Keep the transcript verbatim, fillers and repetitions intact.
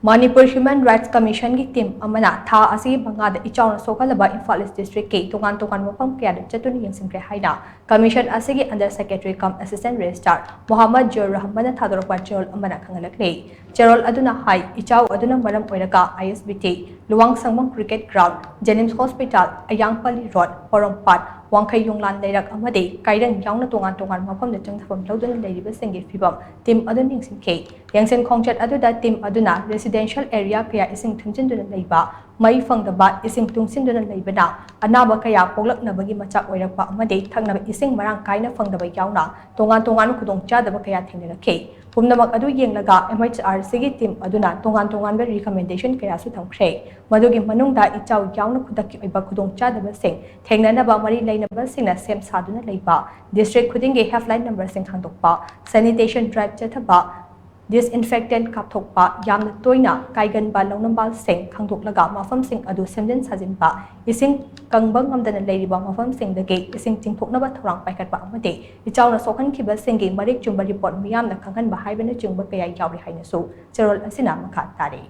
Manipur Human Rights Commission ꯒꯤ team ꯑꯃꯅ ꯊꯥ ꯑꯁꯤꯒꯤ ꯃꯉꯥꯗ ꯏꯆꯥꯎꯅ ꯁꯣꯛꯍꯜꯂꯕ ꯏꯝꯐꯥꯜ East district ꯀꯤ ꯇꯣꯉꯥꯟ ꯇꯣꯉꯥꯟꯕ ꯃꯐꯝ ꯀꯌꯥꯗ ꯆꯠꯇꯨꯅ ꯌꯦꯡꯁꯤꯟꯈ꯭ꯔꯦ ꯍꯥꯏꯅ commission ꯑꯁꯤꯒꯤ under secretary cum assistant registrar Mohammad ꯖꯤꯌꯥꯎꯔ ꯔꯍꯃꯟꯅ ꯊꯥꯗꯣꯔꯛꯄ ꯆꯦꯔꯣꯜ ꯑꯃꯅ ꯈꯪꯍꯜꯂꯛꯂꯤ꯫ ꯆꯦꯔꯣꯜ ꯑꯗꯨꯅ ꯍꯥꯏ, ꯏꯆꯥꯎ ꯑꯗꯨꯅ ꯃꯔꯝ ꯑꯣꯏꯔꯒ I S B T, ꯂꯨꯋꯥꯡꯁꯪꯕꯝ cricket ground, JNIMS hospital, ꯑꯌꯥꯡꯄꯜꯂꯤ road, ꯄꯣꯔꯣꯝꯄꯥꯠ, ꯋꯥꯡꯈꯩ ꯌꯣꯡꯂꯥꯟ ꯂꯩꯔꯛ ꯑꯃꯗꯤ ꯀꯥꯏꯔꯪ ꯌꯥꯎꯅ ꯇꯣꯉꯥꯟ ꯇꯣꯉꯥꯟꯕ ꯃꯐꯝꯗ ꯆꯪꯊꯐꯝ ꯂꯧꯗꯨꯅ ꯂꯩꯔꯤꯕꯁꯤꯡꯒꯤ ꯐꯤꯕꯝ team ꯑꯗꯨꯅ ꯌꯦꯡꯁꯤꯟꯈꯤ꯫ ꯌꯦꯡꯁꯤꯟ ꯈꯣꯡꯆꯠ ꯑꯗꯨꯗ team ꯑꯗꯨꯅ residential area ꯀꯌꯥ ꯏꯁꯤꯡ ꯊꯨꯝꯖꯤꯟꯗꯨꯅ ꯂꯩꯕ, ꯃꯩ ꯐꯪꯗꯕ, ꯏꯁꯤꯡ ꯇꯨꯡꯁꯤꯟꯗꯨꯅ ꯂꯩꯕꯅ ꯑꯅꯥꯕ ꯀꯌꯥ ꯄꯣꯛꯂꯛꯅꯕꯒꯤ ꯃꯆꯥꯛ ꯑꯣꯏꯔꯛꯄ ꯑꯃꯗꯤ ꯊꯛꯅꯕ ꯏꯁꯤꯡ ꯃꯔꯥꯡ ꯀꯥꯏꯅ ꯐꯪꯗꯕ ꯌꯥꯎꯅ ꯇꯣꯉꯥꯟ ꯇꯣꯉꯥꯟꯕ ꯈꯨꯗꯣꯡꯆꯥꯗꯕ ꯀꯌꯥ ꯊꯦꯡꯅꯔꯛꯈꯤ꯫ ꯄꯨꯝꯅꯃꯛ ꯑꯗꯨ ꯌꯦꯡꯂꯒ M H R C ꯒꯤ team ꯑꯗꯨꯅ ꯇꯣꯉꯥꯟ ꯇꯣꯉꯥꯟꯕ recommendation ꯀꯌꯥꯁꯨ ꯊꯝꯈ꯭ꯔꯦ꯫ ꯃꯗꯨꯒꯤ ꯃꯅꯨꯡꯗ ꯏꯆꯥꯎ ꯌꯥꯎꯅ ꯈꯨꯗꯛꯀꯤ ꯑꯣꯏꯕ ꯈꯨꯗꯣꯡꯆꯥꯗꯕꯁꯤꯡ ꯊꯦꯡꯅꯅꯕ ꯃꯔꯤ ꯂꯩꯅꯕꯁꯤꯡꯅ ꯁꯦꯝ ꯁꯥꯗꯨꯅ ꯂꯩꯕ, district ꯈꯨꯗꯤꯡꯒꯤ helpline number ꯁꯤꯡ ꯈꯪꯗꯣꯛꯄ, sanitation drive ꯆꯠꯊꯕ, disinfectant ꯀꯥꯞꯊꯣꯛꯄ, ꯌꯥꯝꯅ ꯇꯣꯏꯅ ꯀꯥꯏꯒꯟꯕ ꯂꯧꯅꯝꯕꯥꯜꯁꯤꯡ ꯈꯪꯗꯣꯛꯂꯒ ꯃꯐꯝꯁꯤꯡ ꯑꯗꯨ ꯁꯦꯝꯖꯤꯟ ꯁꯥꯖꯤꯟꯕ, ꯏꯁꯤꯡ ꯀꯪꯕ ꯉꯝꯗꯅ ꯂꯩꯔꯤꯕ ꯃꯐꯝꯁꯤꯡꯗꯒꯤ ꯏꯁꯤꯡ ꯆꯤꯡꯊꯣꯛꯅꯕ ꯊꯧꯔꯥꯡ ꯄꯥꯏꯈꯠꯄ ꯑꯃꯗꯤ ꯏꯆꯥꯎꯅ ꯁꯣꯛꯍꯟꯈꯤꯕꯁꯤꯡꯒꯤ ꯃꯔꯤꯛ ꯆꯨꯝꯕ report ꯃꯤꯌꯥꯝꯗ ꯈꯪꯍꯟꯕ ꯍꯥꯏꯕꯅꯆꯤꯡꯕ ꯀꯌꯥ ꯌꯥꯎꯔꯤ ꯍꯥꯏꯅꯁꯨ ꯆꯦꯔꯣꯜ ꯑꯁꯤꯅ ꯃꯈꯥ ꯇꯥꯔꯤ꯫